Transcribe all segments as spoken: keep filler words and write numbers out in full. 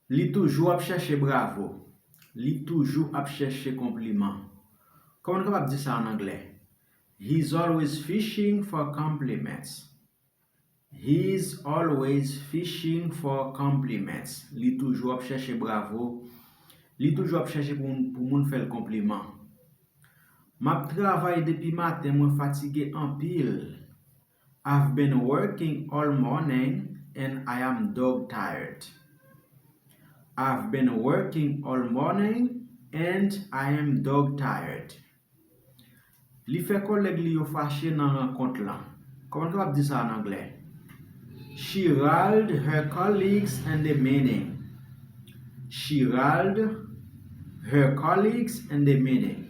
Li toujou ap chèche bravo. Li toujou ap chèche konpliman. Kòman nou kapab di sa an anglè? He's always fishing for compliments. He's always fishing for compliments. Li toujou ap chèche bravo. Li toujou ap chèche pou, pou moun fè l konpliman. M ap travay depi maten, mwen fatige anpil. I've been working all morning and I am dog tired. I've been working all morning and I am dog tired. Li fè kòlèg li yo fache nan rankont lan. Kòman nou kapab di sa an anglè? She riled her colleagues in the meeting. She riled her colleagues in the meeting.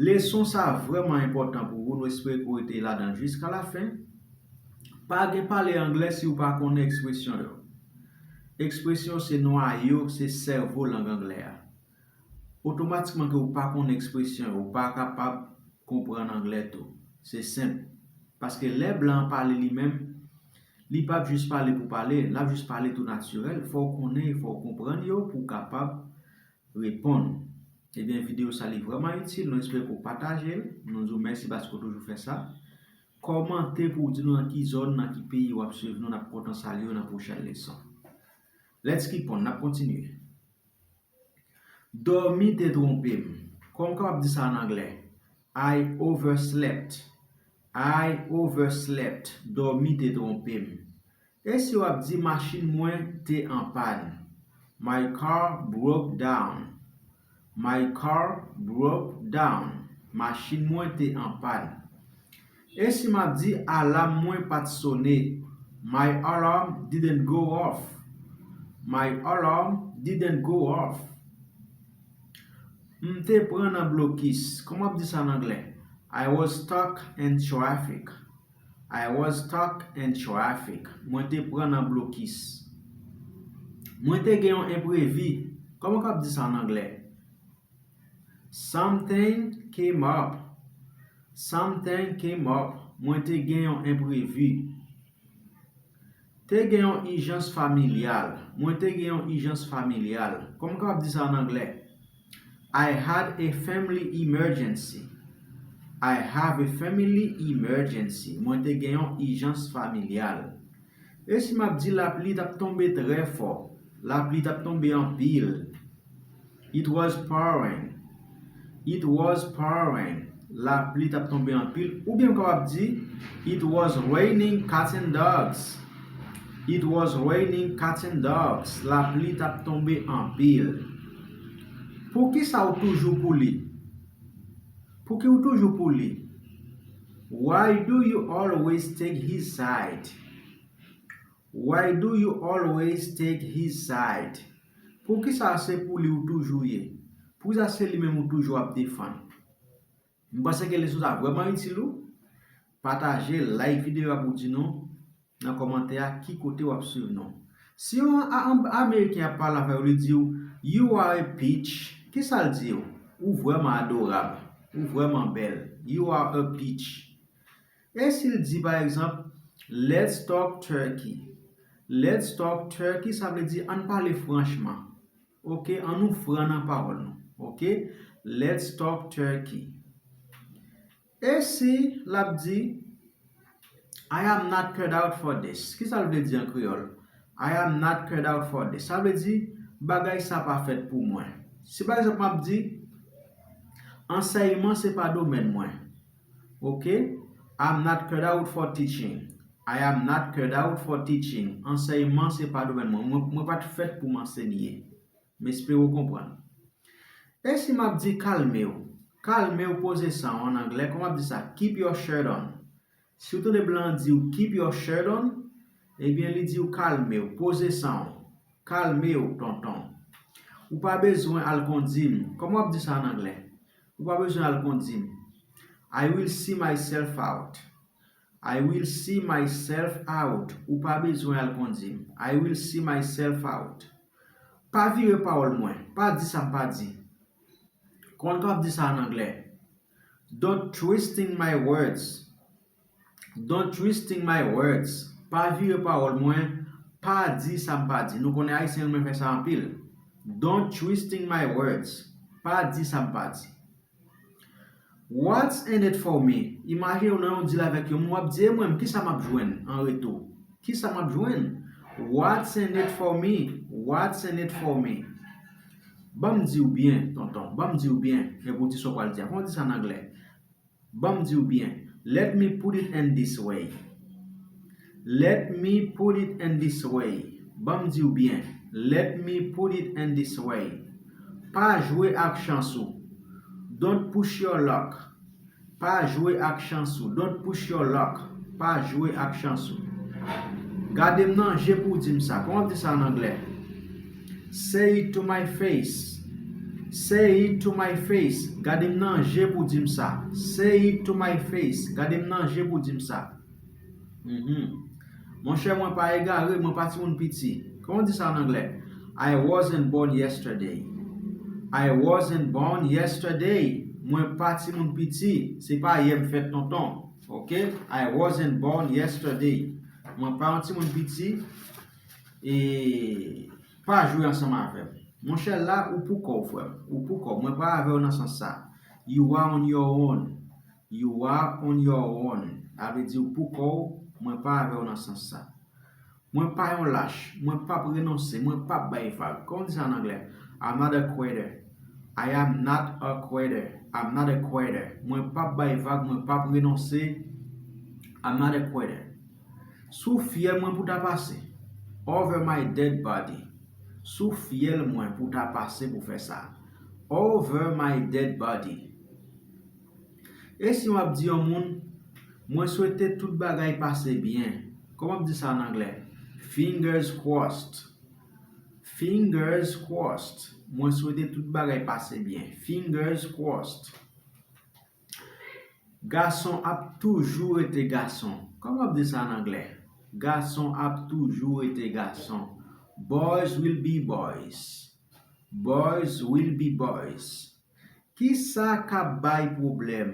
Leson sa vrèman enpòtan pou ou, nou espere ke w rete ladan l jiska la fen. Pa gen pale anglè si w pa konnen ekspresyon yo. Ekspresyon yo se nwayo, se sèvo lang anglè a. Otomatikman ke w pa konnen ekspresyon yo, w pa kapab konprann anglè tou. Se senp. Paske lè blan an pale li menm, li p ap jis pale pou pale, l ap jis pale tou natirèl. Fò w konnen, fò w konprann yo pou w kapab reponn. Ebyen, videyo sa li vrèman itil, nou espere ke w pataje l. Nou di w mèsi paske w toujou fè sa. Kòmante pou w di nou nan ki zòn, nan ki peyi w ap swiv nou, n ap kontan salye w nan pwochèn leson. Let's keep on, n ap kontinye. Dòmi te twonpe m. Kòman w kapab di sa an anglè? I overslept. I overslept. Dòmi te twonpe m. E si w ap di machin mwen te an pàn? My car broke down. My car broke down. Machin mwen te an pàn. E si m ap di alam mwen pa t sone? My alarm didn't go off. My alarm didn't go off. M te pran nan blokis. Kòman w ap di sa an anglè? I was stuck in traffic. I was stuck in traffic. Mwen te pran nan blokis. Mwen te gen yon enprevi. Kòman w ap di sa an anglè? Something came up. Something came up. Mwen te gen yon enprevi. Te gen yon ijans familyal. Mwen te gen yon ijans familyal. Kòman w kapab di sa an anglè? I had a family emergency. I have a family emergency. Mwen te gen yon ijans familyal. E si m ap di lapli t ap tonbe trè fò? Lapli t ap tonbe anpil. It was pouring. It was pouring. Lapli t ap tonbe anpil. Oubyen m kapab di, it was raining cats and dogs. It was raining cats and dogs. Lapli t ap tonbe anpil. Poukisa w toujou pou li? Pouki w toujou pou li? Why do you always take his side? Why do you always take his side? Poukisa se pou li w toujou ye? Poukisa se li menm ou toujou ap defann? M panse ke leson sa vrèman itil ou. Pataje, like videyo a pou di nou nan kòmantè a ki kote w ap swiv nou. Si yon a- a- Ameriken ap pale avè w, li di w, "You are a peach." Kisa l di w? Ou vrèman adorab. Ou vrèman bèl. "You are a peach." E si l di, pa egzanp, "Let's talk turkey." "Let's talk turkey," sa vle di, "Ann pale franchman." Oke, ann nou fran nan pawòl nou. Oke? "Let's talk turkey." E si l ap di, "I am not cut out for this." Kisa l vle di an kreyòl? "I am not cut out for this." Sa vle di, "Bagay sa pa fèt pou mwen." Si pa egzanp m ap di, "Ansèyman se pa domèn mwen." Oke? "I'm not cut out for teaching." "I am not cut out for teaching." Ansèyman se pa domèn mwen. Mwen, mwen pa t fèt pou m ansenye. M espere w konprann. E si m ap di, "Kalme w." "Kalme w, poze san w." An anglè, kòman ap di sa? "Keep your shirt on." Si w tande blan an di w, "Keep your shirt on," ebyen, li di w, "Kalme w, poze san w. Kalme w, tonton." Ou pa bezwen al kondi m. Kòman w ap di sa an anglè? Ou pa bezwen al kondi m. "I will see myself out." "I will see myself out." Ou pa bezwen al kondi m. "I will see myself out." Pa vire pawòl mwen. Pa di sa m pa di. Kòman w ap di sa an anglè? "Don't twisting my words." "Don't twisting my words." Pa vire pawòl mwen. Pa di sa m pa di. Nou konnen Ayisyen renmen fè sa anpil. Don't twisting my words. Pa di sa m pa di. What's in it for me? Imajine w nan yon deal avèk yon moun, w ap di, e mwen, kisa m ap jwenn an retou? Kisa m ap jwenn? What's in it for me? What's in it for me? Ban m di w byen, tonton. Ban m di w byen. Epi w di sa w pral di a. Kòman w di sa an anglè? Ban m di w byen. Let me put it in this way. Let me put it in this way. Ban m di w byen. Let me put it in this way. Pa jwe ak chans ou. Don't push your luck. Pa jwe ak chans ou. Don't push your luck. Pa jwe ak chans ou. Gade m nan je pou w di m sa. Kòman w di sa an anglè? Say it to my face. Say it to my face. Gade m nan je pou w di m sa. Say it to my face. Gade m nan je pou w di m sa. Mhm. Monchè, mwen pa egare, mwen pa timoun piti. Kòman w di sa an anglè? I wasn't born yesterday. I wasn't born yesterday. Mwen pa timoun piti. Se pa yè m fèt, tonton. Ok? I wasn't born yesterday. Mwen pa yon timoun piti. E pa jwe ansanm avè m. Monchè, la, ou pou kò w, frè m. Ou pou kò w. Mwen pa avè w nan sans sa. You are on your own. You are on your own. Sa vle di ou pou kò w, mwen pa avè w nan sans sa. Mwen pa yon lach, mwen p ap renonse, mwen p ap bay vag. Kòman w di sa an anglè? I'm not a quitter. I am not a quitter. I'm not a quitter. Mwen p ap bay vag, mwen p ap renonse. I'm not a quitter. Sou fyèl mwen pou ta pase. Over my dead body. Sou fyèl mwen pou ta pase pou fè sa. Over my dead body. E si w ap di yon moun, mwen swete tout bagay pase byen. Kòman w ap di sa an anglè? Fingers crossed. Fingers crossed. Mwen swete tout bagay pase byen. Fingers crossed. Gason ap toujou rete gason. Kòman w ap di sa an anglè? Gason ap toujou rete gason. Boys will be boys. Boys will be boys. Kisa k ap bay pwoblèm?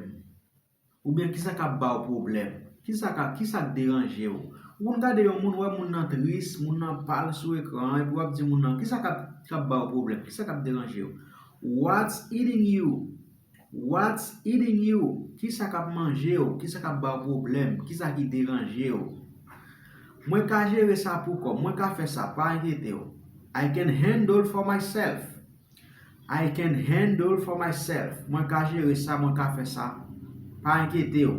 Oubyen kisa k ap ba w pwoblèm? Kisa k ap, kisa k deranje w? Ou konn gade yon moun, wè moun nan tris, moun nan pal sou ekran an, epi w ap di moun nan, kisa k ap, k ap ba w pwoblèm? Kisa k ap deranje w? What's eating you? What's eating you? Kisa k ap manje w? Kisa k ap ba w pwoblèm? Kisa ki deranje w? Mwen ka jere sa pou kò m, mwen ka fè sa, pa enkyete w. I can handle for myself. I can handle for myself. Mwen ka jere sa, mwen ka fè sa. Pa enkyete w.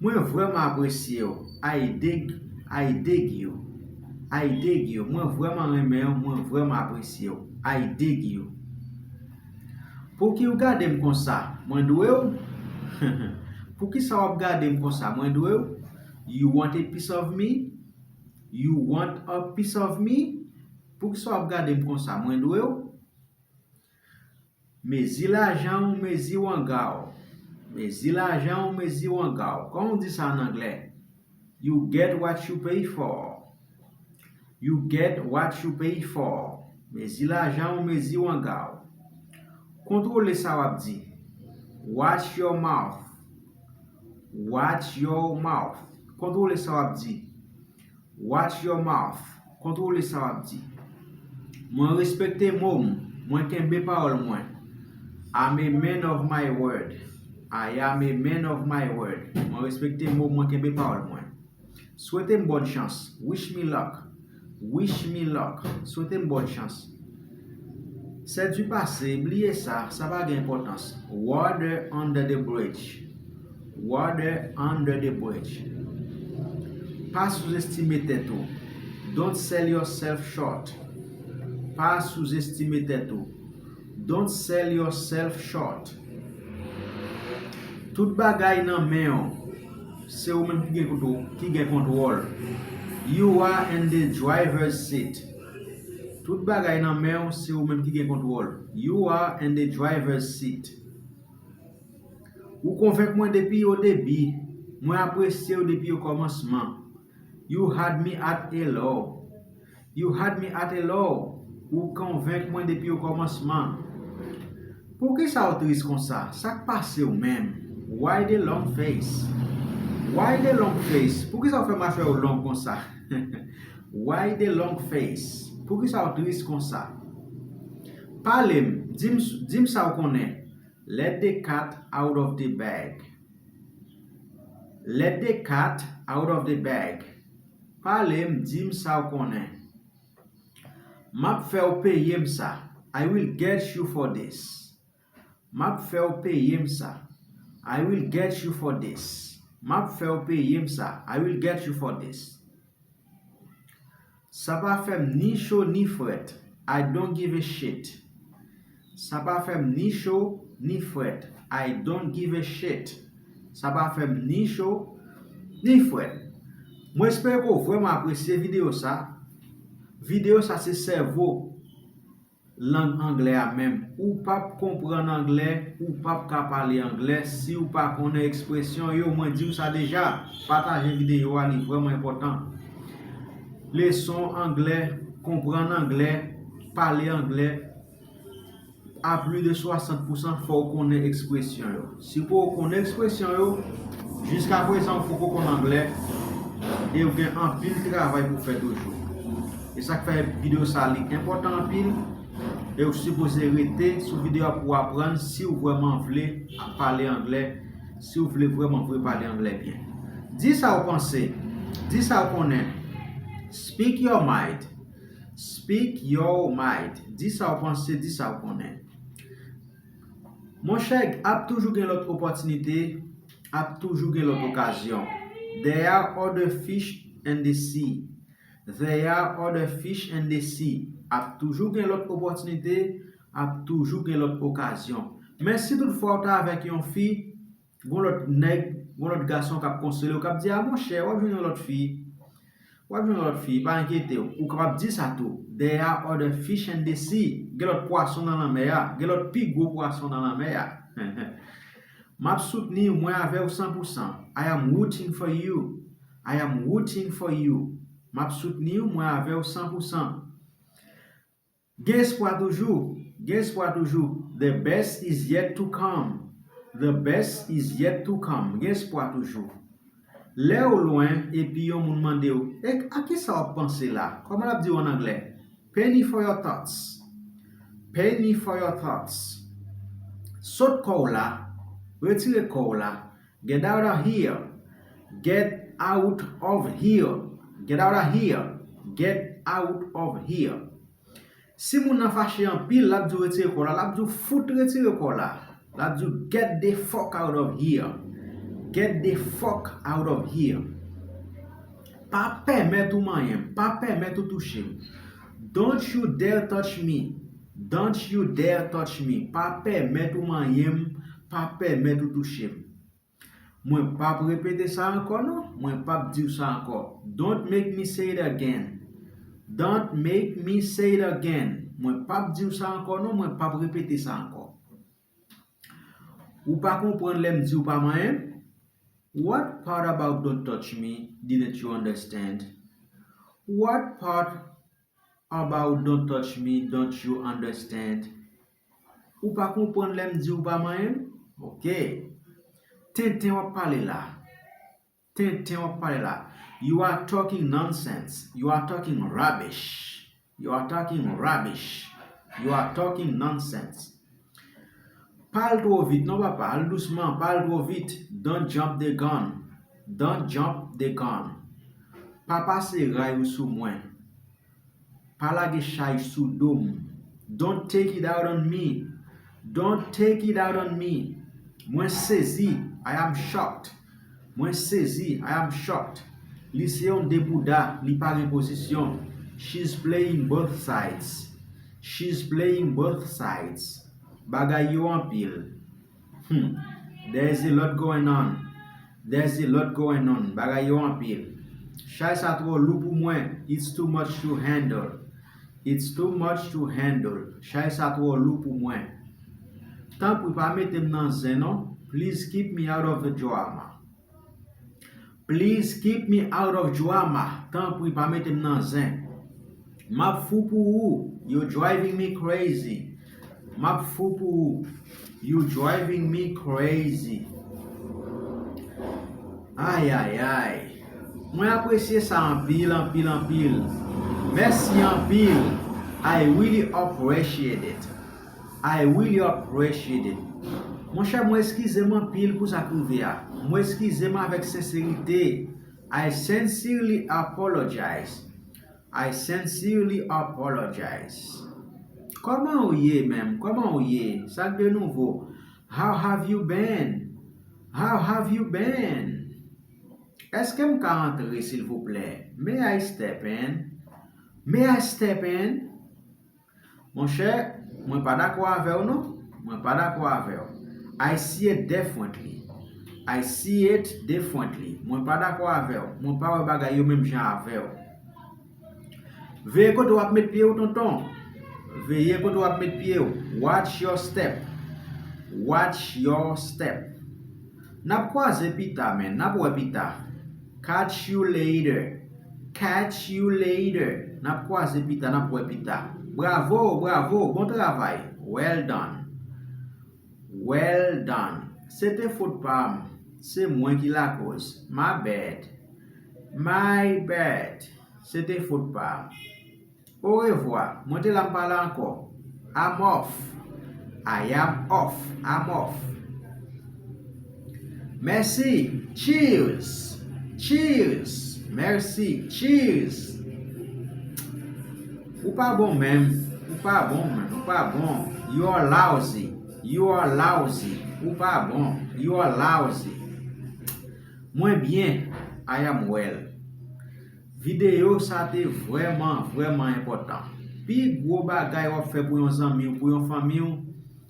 Mwen vrèman apresye w. I dig, I dig you. I dig you. Mwen vrèman renmen w, mwen vrèman apresye w. I dig you. Pouki w gade m konsa? Mwen dwe w? Poukisa w ap gade m konsa? Mwen dwe w? You want a piece of me? You want a piece of me? Poukisa w ap gade m konsa? Mwen dwe w? Mezi lajan w, mezi wanga w. Mezi lajan w, mezi wanga w. Kòman w di sa an anglè? You get what you pay for. You get what you pay for. Mezi lajan w, mezi wanga w. Kontwole sa w ap di. Watch your mouth. Watch your mouth. Kontwole sa w ap di. Watch your mouth. Kontwole sa w ap di. Mwen respekte mo m. Mwen kenbe pawòl mwen. I'm a man of my word. I am a man of my word. Mwen respekte mo m, mwen kenbe pawòl mwen. Swete m bòn chans. Wish me luck. Wish me luck. Swete m bòn chans. C'est du passé, bliye sa, sa pa gen enpòtans. Water under the bridge. Water under the bridge. Pa souzestime tèt ou. Don't sell yourself short. Pa souzestime tèt ou. Don't sell yourself short. Tout bagay nan men w. Se ou menm ki gen kontwo-, ki gen kontwòl. You are in the driver's seat. Tout bagay nan men w, se ou menm ki gen kontwòl. You are in the driver's seat. Ou konvenk mwen depi o debi. Mwen apresye w depi o kòmansman. You had me at hello. You had me at hello. Ou konvenk mwen depi o kòmansman. Poukisa w tris konsa? Sa k pase w menm? Why the long face? Why the long face? Poukisa w fè machwè w long konsa? Why the long face? Poukisa w tris konsa? Pale m, di m, di m sa w konnen. Let the cat out of the bag. Let the cat out of the bag. Pale m, di m sa w konnen. M ap fè w peye m sa. I will get you for this. M ap fè w peye m sa. I will get you for this. M ap fè w peye m sa. I will get you for this. Sa pa fè m ni cho ni frèt. I don't give a shit. Sa pa fè m ni cho ni frèt. I don't give a shit. Sa pa fè m ni cho ni frèt. Mwen espere ke w vrèman apresye videyo sa. Videyo sa se sèvo lang anglè a menm. Ou p ap konprann anglè, ou p ap ka pale anglè si w pa konnen ekspresyon yo. Mwen di w sa deja. Pataje videyo a, li vrèman enpòtan. Leson anglè, konprann anglè, pale anglè, a plis de swasant pousan fò w konnen ekspresyon yo. Si w poko konnen ekspresyon yo, jiska prezan w poko konn anglè, e w gen anpil travay pou fè toujou. E sa k fè videyo sa li enpòtan anpil, e w sipoze rete sou videyo a pou w aprann si w vrèman vle pale anglè, si w vle vrèman vle pale anglè byen. Di sa w panse, di sa w konnen. Speak your mind. Speak your mind. Di sa w panse, di sa w konnen. Monchè, ap toujou gen lòt opòtinite, ap toujou gen lòt okazyon. There are other fish in the sea. There are other fish in the sea. Ap toujou gen lòt opòtinite, ap toujou gen lòt okazyon. Men si toutfwa w ta avèk yon fi, gon lòt nèg, gon lòt gason k ap konsole w, k ap di, "A monchè, w ap jwenn yon lòt fi. W ap jwenn yon lòt fi, pa enkyete w." Ou kapab di sa tou. There are other fish in the sea. Gen lòt pwason nan lanmè a. Gen lòt pi gwo pwason nan lanmè a. M ap soutni w, mwen avè w san pou san. I am rooting for you. I am rooting for you. M ap soutni w, mwen avè w san pou san. Gen espwa toujou. Gen espwa toujou. The best is yet to come. The best is yet to come. Gen espwa toujou. Lè w lwen epi yon moun mande w, "E a kisa w ap panse la?" Kòman l ap di w ann anglè? Penny for your thoughts. Penny for your thoughts. Sot kò w la. Retire kò w la. Get out of here. Get out of here. Get out of here. Get out of here. Si moun nan fache anpil, l ap di w retire kò w la, l ap di w fout retire kò w la. L ap di w, "Get the fuck out of here. Get the fuck out of here." Pa pèmèt ou manyen m, pa pèmèt ou touche m. Don't you dare touch me. Don't you dare touch me. Pa pèmèt ou manyen m, pa pèmèt ou touche m. Mwen p ap repete sa ankò non, mwen p ap di w sa ankò. Don't make me say it again. Don't make me say it again. Mwen p ap di w sa ankò non, mwen p ap repete sa ankò. Ou pa konprann lè m di w pa manyen m? What part about "don't touch me" didn't you understand? What part about "don't touch me" don't you understand? Ou pa konprann lè m di w pa manyen m? Ok. Tenten w ap pale la. Tenten w ap pale la. You are talking nonsense. You are talking rubbish. You are talking rubbish. You are talking nonsense. Pa al twò vit non papa, al dousman, pa al twò vit. Don't jump the gun. Don't jump the gun. Pa pase ray ou sou mwen. Pa lage chay sou do m. Don't take it out on me. Don't take it out on me. Mwen sezi. I am shocked. Mwen sezi. I am shocked. Li se yon debouda, li pa gen pozisyon. She's playing both sides. She's playing both sides. Bagay yo anpil. Hmm. There's a lot going on. There's a lot going on. Bagay yo anpil. Chay sa twò lou pou mwen. It's too much to handle. It's too much to handle. Chay sa twò lou pou mwen. Tanpri pa mete m nan zen non. Please keep me out of the drama. Please keep me out of drama. Tanpri pa mete m nan zen. M ap fou pou ou. You're driving me crazy. M ap fou pou ou. You driving me crazy. Ay, ay, ay. Mwen apresye sa anpil, anpil, anpil. Mèsi anpil. I really appreciate it. I really appreciate it. Monchè, mwen eskize m anpil pou sa k rive a. Mwen eskize m avèk senserite. I sincerely apologize. I sincerely apologize. Kòman ou ye menm? Kòman ou ye? Sa k de nouvo? How have you been? How have you been? Èske m ka antre, silvouplè? May I step in? May I step in? Monchè, mwen pa dakò avè w non. Mwen pa dakò avè w. I see it differently. I see it differently. Mwen pa dakò avè w. Mwen pa wè bagay yo menm jan avè w. Veye kote w ap met pye w, tonton. Veye kote w ap met pye w. Watch your step. Watch your step. N ap kwaze pita, men. N ap wè pita. Catch you later. Catch you later. N ap kwaze pita, n ap wè pita. Bravo, bravo, bon travay. Well done. Well done. Se te fot pa m. Se mwen ki lakoz. My bad. My bad. Se te fot pa m. Orevwa. Mwen te la, m pa la ankò. I'm off. I am off. I'm off. Mèsi. Cheers. Cheers. Mèsi. Cheers. Ou pa bon menm. Ou pa bon menm. Ou pa bon. You are lousy. You are lousy. Ou pa bon. You are lousy. Mwen byen. I am well. Videyo sa te vrèman, vrèman enpòtan. Pi gwo bagay w ap fè pou yon zanmi w, pou yon fanmi w,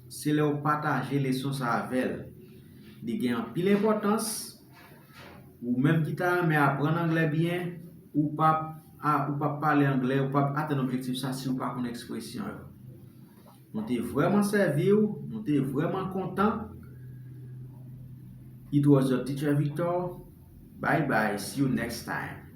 se lè w pataje leson sa avè l. Li gen anpil enpòtans. Ou menm ki ta renmen aprann anglè byen, ou p ap, a, ou p ap pale anglè, ou p ap atenn objektif sa si w pa konn ekspresyon yo. Nou te vrèman sèvi w, nou te vrèman kontan. It was your teacher Victor. Bye bye, see you next time.